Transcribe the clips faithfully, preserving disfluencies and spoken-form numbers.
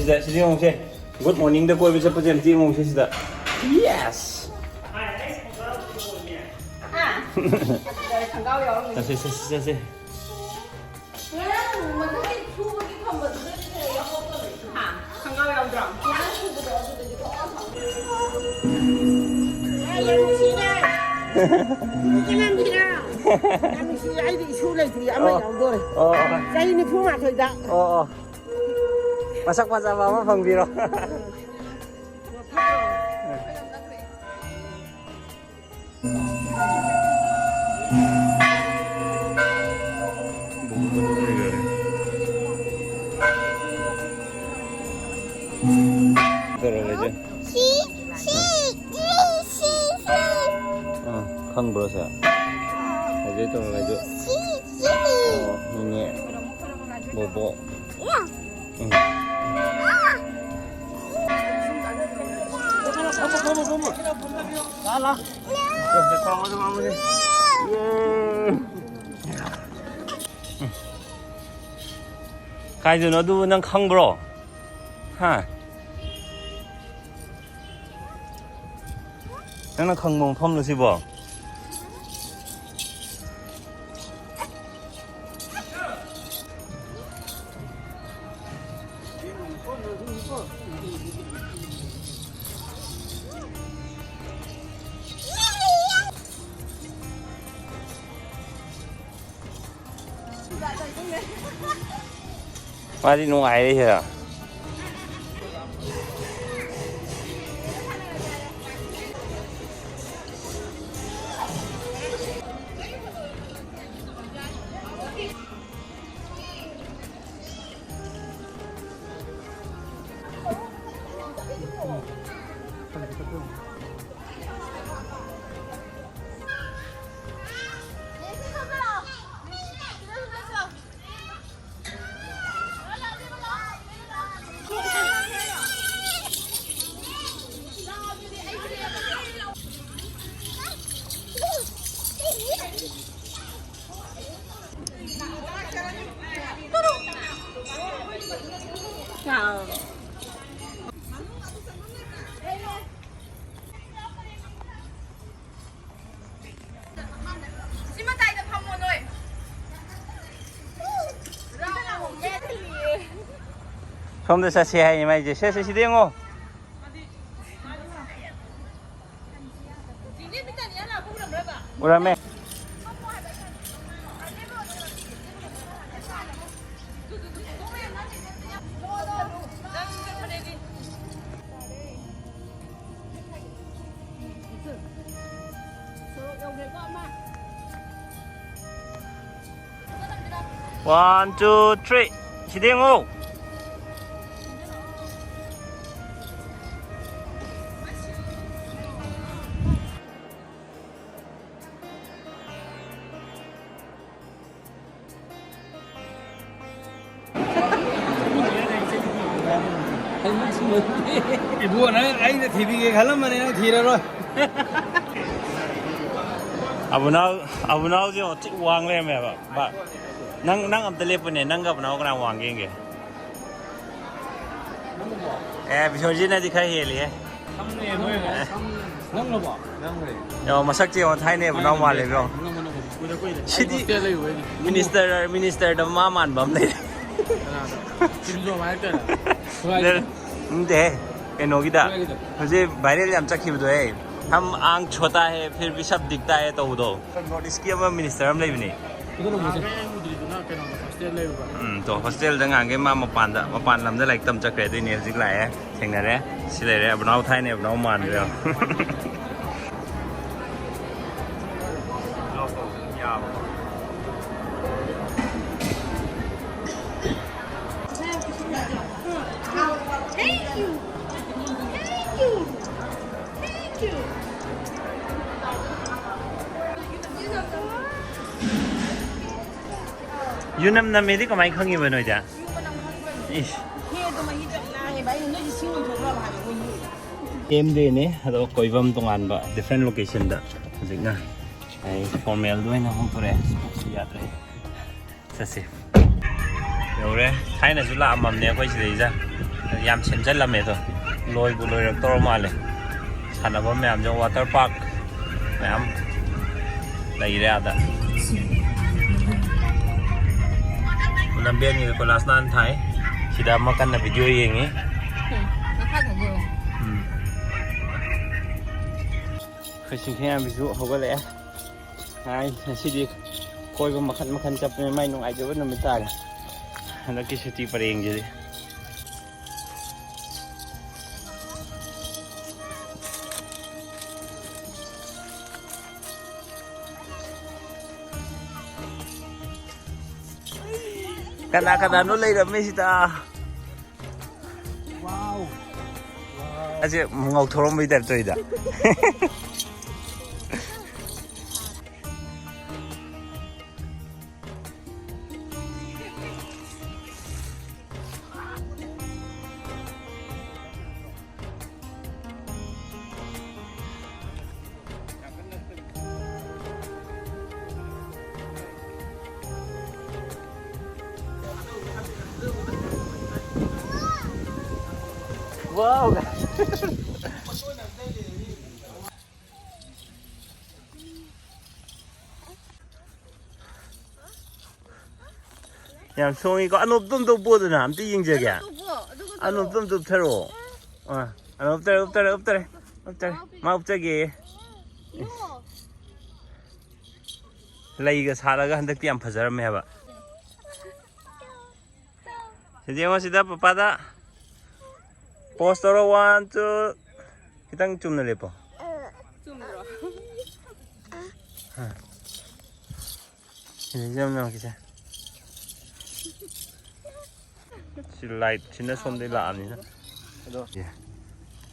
ꯁꯤꯗ, ꯁꯤꯗ ꯌꯦꯡꯉꯨꯁꯦ꯫ ꯒꯨꯗ ꯃꯣꯔꯅꯤꯡꯗ ꯀꯣꯏꯕ ꯆꯠꯄꯁꯦ ꯑꯝꯇ ꯌꯦꯡꯉꯨꯁꯦ ꯁꯤꯗ꯫ ꯌꯦꯁ! ꯍꯥ? ꯈꯣꯡꯒ꯭ꯔꯥꯎ ꯌꯥꯎꯔꯝꯃꯤ꯫ ꯆꯠꯁꯦ, ꯆꯠꯁꯦ, ꯆꯠꯁꯦ꯫ ꯉꯔꯥꯡ ꯃꯊꯛꯀꯤ ꯁꯨꯕꯒꯤ ꯊꯝꯕꯗꯨꯗꯗꯤ ꯈꯔ ꯌꯥꯎꯍꯧꯗꯕꯅꯤ꯫ ꯍꯥ? ꯈꯣꯡꯒ꯭ꯔꯥꯎ ꯌꯥꯎꯗ꯭ꯔꯣ? ꯉꯔꯥꯡ ꯁꯨꯕꯗꯣ ꯑꯗꯨꯗꯒꯤ ꯊꯣꯛꯑ ꯊꯝꯃꯤ꯫ ꯌꯥꯝ ꯅꯨꯡꯁꯤꯔꯦ꯫ ꯌꯥꯝ ꯅꯨꯡꯁꯤꯔꯦ꯫ ꯑꯩꯗꯤ ꯏꯁꯨ ꯂꯩꯇ꯭ꯔꯤ, ꯑꯃ ꯑꯣ꯫ ꯌꯥꯎꯗꯣꯔꯦ꯫ ꯑꯣ, ꯑꯣ꯫ ꯆꯍꯤ ꯅꯤꯐꯨ ꯃꯥꯊꯣꯏꯗ꯫ ꯑꯣ, ꯑꯣ꯫ ꯃꯁꯛ ꯐꯖꯕ ꯑꯃ ꯐꯪꯕꯤꯔꯣ꯫ ꯇꯧꯔ ꯂꯩꯖꯩ꯫ ꯁꯤ, ꯁꯤ, ꯁꯤ, ꯁꯤ, ꯁꯤ꯫ ꯑꯥ, ꯈꯪꯕ꯭ꯔꯣ ꯁꯦ? ꯍꯧꯖꯤꯛ ꯇꯧꯔ ꯂꯩꯖꯩ꯫ ꯁꯤ, ꯁꯤ꯫ ꯑꯣ, ꯅꯦꯅꯦ꯫ ꯕꯣꯕꯣ꯫ ꯎꯝ꯫ ꯀꯥꯏꯗꯅꯣ ꯑꯗꯨꯕꯨ ꯅꯪ ꯈꯪꯕ꯭ꯔꯣ? ꯍꯥ? ꯅꯪꯅ ꯈꯪꯕ ꯃꯐꯝꯂꯣ ꯁꯤꯕꯣ? ꯃꯥꯗꯤ ꯅꯨꯡꯉꯥꯏꯔꯦ ꯁꯤꯗ꯫ 자, ꯁꯣꯝꯗ ꯆꯠꯁꯦ ꯍꯥꯏꯌꯦ ꯃꯥꯏꯁꯦ꯫ ꯁꯦ, ꯁꯦ, ꯁꯤꯗ ꯌꯦꯡꯉꯣ꯫ ꯎꯔꯝꯃꯦ꯫ One, two, three. ꯁꯤꯗ ꯌꯦꯡꯉꯣ꯫ ꯏꯕꯨꯡꯉꯣ, ꯅꯪ ꯑꯩꯅ ꯊꯤꯕꯤꯒꯦ ꯈꯜꯂꯝꯕꯅꯦ, ꯅꯪ ꯊꯤꯔꯔꯣꯏ꯫ ꯑꯕꯨꯅꯥꯎ, ꯑꯕꯨꯅꯥꯎꯁꯦ ꯌꯦꯡꯉꯣ, ꯊꯤ ꯋꯥꯡ ꯂꯩꯔꯝꯃꯦꯕ꯫ ꯕꯥ, ꯅꯪ, ꯅꯪ ꯑꯝꯇ ꯂꯦꯞꯄꯨꯅꯦ, ꯅꯪꯒ ꯑꯕꯨꯅꯥꯎ ꯀꯅꯥ ꯋꯥꯡꯒꯦ ꯌꯦꯡꯒꯦ꯫ ꯑꯦ, ꯕꯤꯁꯣꯔꯖꯤꯠꯅꯗꯤ ꯈꯔ ꯍꯦꯜꯂꯤꯍꯦ꯫ ꯅꯪꯂꯕꯣ? ꯌꯦꯡꯉꯣ, ꯃꯁꯛꯁꯦ ꯌꯦꯡꯉꯣ, ꯊꯥꯏꯅ ꯑꯕꯨꯅꯥꯎ ꯃꯥꯜꯂꯦꯕ ꯌꯦꯡꯉꯣ꯫ ꯅꯪꯉꯣ, ꯅꯪꯉꯣ꯫ ꯀꯨꯏꯔꯦ, ꯀꯨꯏꯔꯦ꯫ ꯁꯤꯗꯤ ꯑꯩ ꯍꯣꯁꯇꯦꯜ ꯂꯩꯔꯨꯕꯩꯅꯦ꯫ ꯃꯤꯅꯤꯁꯇꯔ, ꯃꯤꯅꯤꯁꯇꯔꯗ ꯃꯥ ꯃꯥꯟꯕ ꯑꯃ ꯂꯩꯔꯦ꯫ ꯀꯅꯥꯗ? ꯁꯤꯝꯖꯣꯝ ꯍꯥꯏꯔꯛꯇꯣꯏꯔꯥ? ꯅꯠꯇꯦꯍꯦ, ꯀꯩꯅꯣꯒꯤꯗ꯫ ꯀꯗꯥꯏꯒꯤꯗ? ꯍꯧꯖꯤꯛ ꯚꯥꯏꯔꯦꯜ ꯌꯥꯝ ꯆꯠꯈꯤꯕꯗꯣ, ꯑꯦ, "हम आंख छोटा है फिर भी सब दिखता है" ꯇꯧꯕꯗꯣ꯫ ꯅꯣꯔꯠ ꯏꯁꯀꯤ ꯑꯃ ꯃꯤꯅꯤꯁꯇꯔ ꯑꯃ ꯂꯩꯕꯅꯦ꯫ ꯑꯗꯨꯅ ꯃꯣꯏꯁꯦ ꯅꯍꯥꯟꯒꯩ ꯑꯩ ꯎꯗ꯭ꯔꯤꯗꯨꯅ ꯀꯩꯅꯣꯗ, ꯍꯣꯁꯇꯦꯜ ꯂꯩꯔꯨꯕ꯫ ꯎꯝ, ꯇꯣ, ꯍꯣꯁꯇꯦꯜꯗ ꯉꯥꯡꯒꯦ ꯃꯥ ꯃꯄꯥꯟꯗ, ꯃꯄꯥꯟ ꯂꯝꯗ ꯂꯥꯏꯔꯤꯛ ꯇꯝ ꯆꯠꯈ꯭ꯔꯦ, ꯑꯗꯨꯏꯅꯦ ꯍꯧꯖꯤꯛ ꯂꯥꯛꯑꯦ, ꯊꯦꯡꯅꯔꯦ꯫ ꯁꯤ ꯂꯩꯔꯦ, ꯑꯕꯨꯅꯥꯎ ꯊꯥꯏꯅ ꯑꯕꯨꯅꯥꯎ ꯃꯥꯟꯕ ꯌꯥꯎ꯫ Thank you. Thank you. Thank you. ꯌꯨꯅꯝ ꯅꯝꯃꯦꯗꯤ ꯀꯃꯥꯏꯅ ꯈꯪꯉꯤꯕ ꯅꯣꯏꯗꯤ? ꯏꯁ꯫ ꯍꯦꯗꯣ ꯃꯍꯤꯗꯣ ꯌꯥꯝ ꯂꯥꯡꯉꯦꯕ꯫ ꯑꯩꯅ ꯅꯣꯏꯁꯦ ꯁꯤ ꯑꯣꯟꯊꯣꯛꯈ꯭ꯔꯕ ꯍꯥꯏꯕ ꯃꯣꯏꯒꯤ꯫ ꯑꯦꯝ ꯗꯦꯅꯦ, ꯑꯗꯣ ꯀꯣꯏꯐꯝ ꯇꯣꯉꯥꯟꯕ, different location ꯗ ꯍꯧꯖꯤꯛꯅ꯫ ꯑꯩ formal ꯗ ꯑꯣꯏꯅ ꯍꯣꯡꯊꯣꯔꯛꯑꯦ꯫ ꯁꯤ ꯌꯥꯗ꯭ꯔꯦ꯫ ꯆꯠꯁꯤ꯫ ꯌꯧꯔꯦ꯫ ꯊꯥꯏꯅꯁꯨ ꯂꯥꯛꯑꯝꯃꯝꯅꯦ ꯑꯩꯈꯣꯏ ꯁꯤꯗꯩꯁꯤꯗ꯫ ꯌꯥꯝ ꯁꯦꯝꯖꯜꯂꯝꯃꯦ ꯑꯗꯣ꯫ ꯂꯣꯏꯕꯨ ꯂꯣꯏꯔꯛꯇꯧꯔ ꯃꯥꯜꯂꯦ꯫ ꯁꯥꯟꯅꯐꯝ ꯃꯌꯥꯝꯁꯦ, water park ꯃꯌꯥꯝ ꯂꯩꯔꯦ ꯑꯥꯗ꯫ ꯂꯝꯕꯦꯟꯒꯤꯗ ꯀꯣꯏꯂꯥꯁ ꯅꯥꯟ ꯊꯥꯏ꯫ ꯁꯤꯗ ꯑꯃ ꯀꯟꯅ ꯚꯤꯗꯤꯑꯣ ꯌꯦꯡꯉꯤ꯫ ꯎꯝ, ꯃꯈꯥ ꯊꯥꯖꯤꯜꯂꯣ꯫ ꯎꯝ꯫ ꯑꯩꯈꯣꯏ ꯁꯤꯡꯈꯤꯉꯥꯟꯕꯤꯁꯨ ꯍꯧꯒꯠꯂꯛꯑꯦ꯫ ꯍꯥꯏ, ꯉꯁꯤꯗꯤ ꯀꯣꯏꯕ ꯃꯈꯟ ꯃꯈꯟ ꯆꯠꯄꯅꯦ, ꯃꯥꯏ ꯅꯨꯡꯉꯥꯏꯖꯕ ꯅꯨꯃꯤꯠ ꯇꯥꯔꯦ ꯍꯟꯗꯛꯀꯤ ꯁꯨꯇꯤ ꯄꯔꯦꯡꯁꯤꯗꯤ꯫ ꯀꯅꯥ ꯀꯅꯥꯅꯣ ꯂꯩꯔꯝꯃꯤ ꯁꯤꯗ? ꯑꯁꯦ ꯉꯧꯊꯣꯔꯛꯑꯝꯕꯩ ꯇꯥꯏꯞ ꯇꯧꯔꯤꯗ꯫ Wow, guys. ꯌꯥꯝ ꯁꯣꯡꯉꯤꯀꯣ꯫ ꯑꯅꯣꯞꯇꯣ ꯑꯝꯇ ꯎꯞꯄꯣꯗꯅ, ꯑꯝꯇ ꯌꯦꯡꯖꯒꯦ꯫ ꯑꯅꯣꯞꯇꯣ ꯎꯞꯄꯣ, ꯑꯗꯨꯒ ꯑꯅꯣꯞꯇꯣ ꯇꯧꯔꯣ꯫ ꯑꯝꯇ ꯎꯞꯊꯔꯛꯑꯣ꯫ ꯑꯥ, ꯑꯅꯣꯞ ꯎꯞꯇꯔꯦ, ꯎꯞꯇꯔꯦ, ꯎꯞꯇꯔꯦ, ꯎꯞꯇꯔꯦ꯫ ꯃꯥ ꯎꯞꯆꯒꯦ꯫ ꯌꯦꯡꯉꯣ꯫ ꯂꯩꯒ ꯁꯥꯠꯂꯒ ꯍꯟꯗꯛꯇꯤ ꯌꯥꯝ ꯐꯖꯔꯝꯃꯦ ꯍꯥꯏꯕ꯫ ꯁꯤꯗ ꯌꯦꯡꯉꯣ, ꯁꯤꯗ ꯄꯄꯥꯗ꯫ Pose ꯇꯧꯔꯣ, one, two. ꯈꯤꯇꯪ ꯆꯨꯝꯅ ꯂꯦꯞꯄꯣ꯫ ꯆꯨꯝꯗ꯭ꯔꯣ? ꯁꯤꯗ ꯌꯦꯡꯉꯣ, ꯁꯤꯁꯦ꯫ ꯁꯤ ꯂꯥꯏꯠꯁꯤꯅ ꯁꯣꯝꯗꯩ ꯂꯥꯛꯑꯕꯅꯤꯅ꯫ ꯑꯗꯣ꯫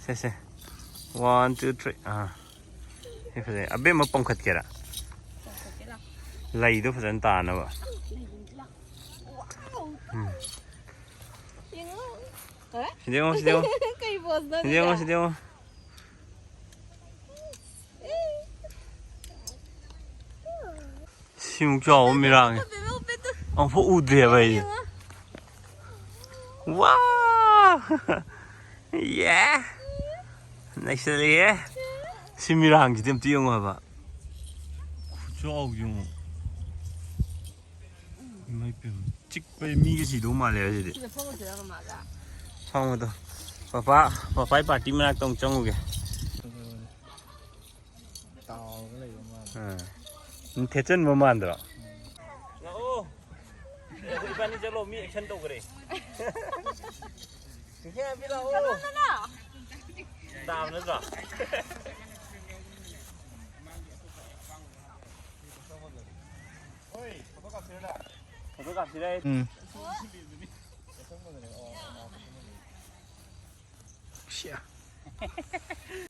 ꯁꯦ, ꯁꯦ꯫ One, two, three. ꯑꯥ꯫ ꯁꯤ ꯐꯖꯩ꯫ ꯑꯕꯦꯝꯃ ꯄꯣꯡꯈꯠꯀꯦꯔꯥ? ꯂꯩꯗꯣ ꯐꯖꯅ ꯇꯥꯅꯕ꯫ ꯎꯝ꯫ ꯌꯦꯡꯉꯣ꯫ ꯍꯦ? ꯁꯤꯗ ꯌꯦꯡꯉꯣ, ꯁꯤꯗ ꯌꯦꯡꯉꯣ꯫ ꯀꯩ ꯄꯣꯁꯅꯣ ꯁꯤꯗ ꯌꯦꯡꯉꯣ, ꯑꯗꯨꯗꯤ? ꯁꯤꯗ ꯌꯦꯡꯉꯣ꯫ ꯁꯤꯃꯨꯛ ꯆꯥꯎꯕ ꯃꯤꯔꯥꯡꯅꯤ꯫ ꯎꯞꯄꯦ, ꯎꯞꯄꯦ, ꯎꯞꯄꯦ꯫ ꯑꯃꯨꯛꯐꯥꯎ ꯎꯗ꯭ꯔꯤ ꯍꯥꯏꯕ ꯑꯩ꯫ ꯌꯦꯡꯉꯣ꯫ ꯋꯥ! ꯌꯦ! ꯅꯩꯁꯜꯂꯛꯑꯦ꯫ ꯁꯤ ꯃꯤꯔꯥꯡꯁꯤꯗꯤ ꯑꯝꯇ ꯌꯦꯡꯉꯣ ꯍꯥꯏꯕ꯫ ꯈꯨꯆꯥꯎꯁꯤ ꯌꯦꯡꯉꯣ꯫ ꯏꯃꯥꯏ ꯄꯦꯝꯃ꯫ ꯆꯤꯛꯄꯩ ꯃꯤꯒ ꯁꯤꯗꯧ ꯃꯥꯜꯂꯦ ꯁꯤꯗꯤ꯫ ꯁꯤꯗ ꯐꯝꯃꯨꯁꯤꯔ ꯀꯃꯥꯗ? ꯐꯝꯃꯨꯗꯣ꯫ ꯄꯄꯥ, ꯄꯄꯥꯏ ꯄꯥꯔꯇꯤ ꯃꯅꯥꯛꯇ ꯑꯃꯨꯛ ꯆꯪꯉꯨꯒꯦ꯫ ꯇꯥꯎꯔꯒ ꯂꯩꯕ ꯃꯥꯜꯂꯦ꯫ ꯑꯥ꯫ ꯊꯦꯠꯆꯟꯕ ꯃꯥꯟꯗ꯭ꯔꯣ? ꯂꯥꯛꯑꯣ꯫ ꯏꯕꯥꯅꯤ ꯆꯠꯂꯣ, ꯃꯤ action ꯇꯧꯈ꯭ꯔꯦ꯫ ꯆꯤꯡꯈꯦ ꯑꯕꯤ ꯂꯥꯛꯑꯣ꯫ ꯇꯥꯕ ꯅꯠꯇ꯭ꯔꯣ? ꯍꯣꯏ, ꯐꯣꯇꯣ ꯀꯥꯞꯁꯤꯔ? ꯐꯣꯇꯣ ꯀꯥꯞꯁꯤꯔ? ꯎꯝ꯫ ꯁꯤꯌꯥ꯫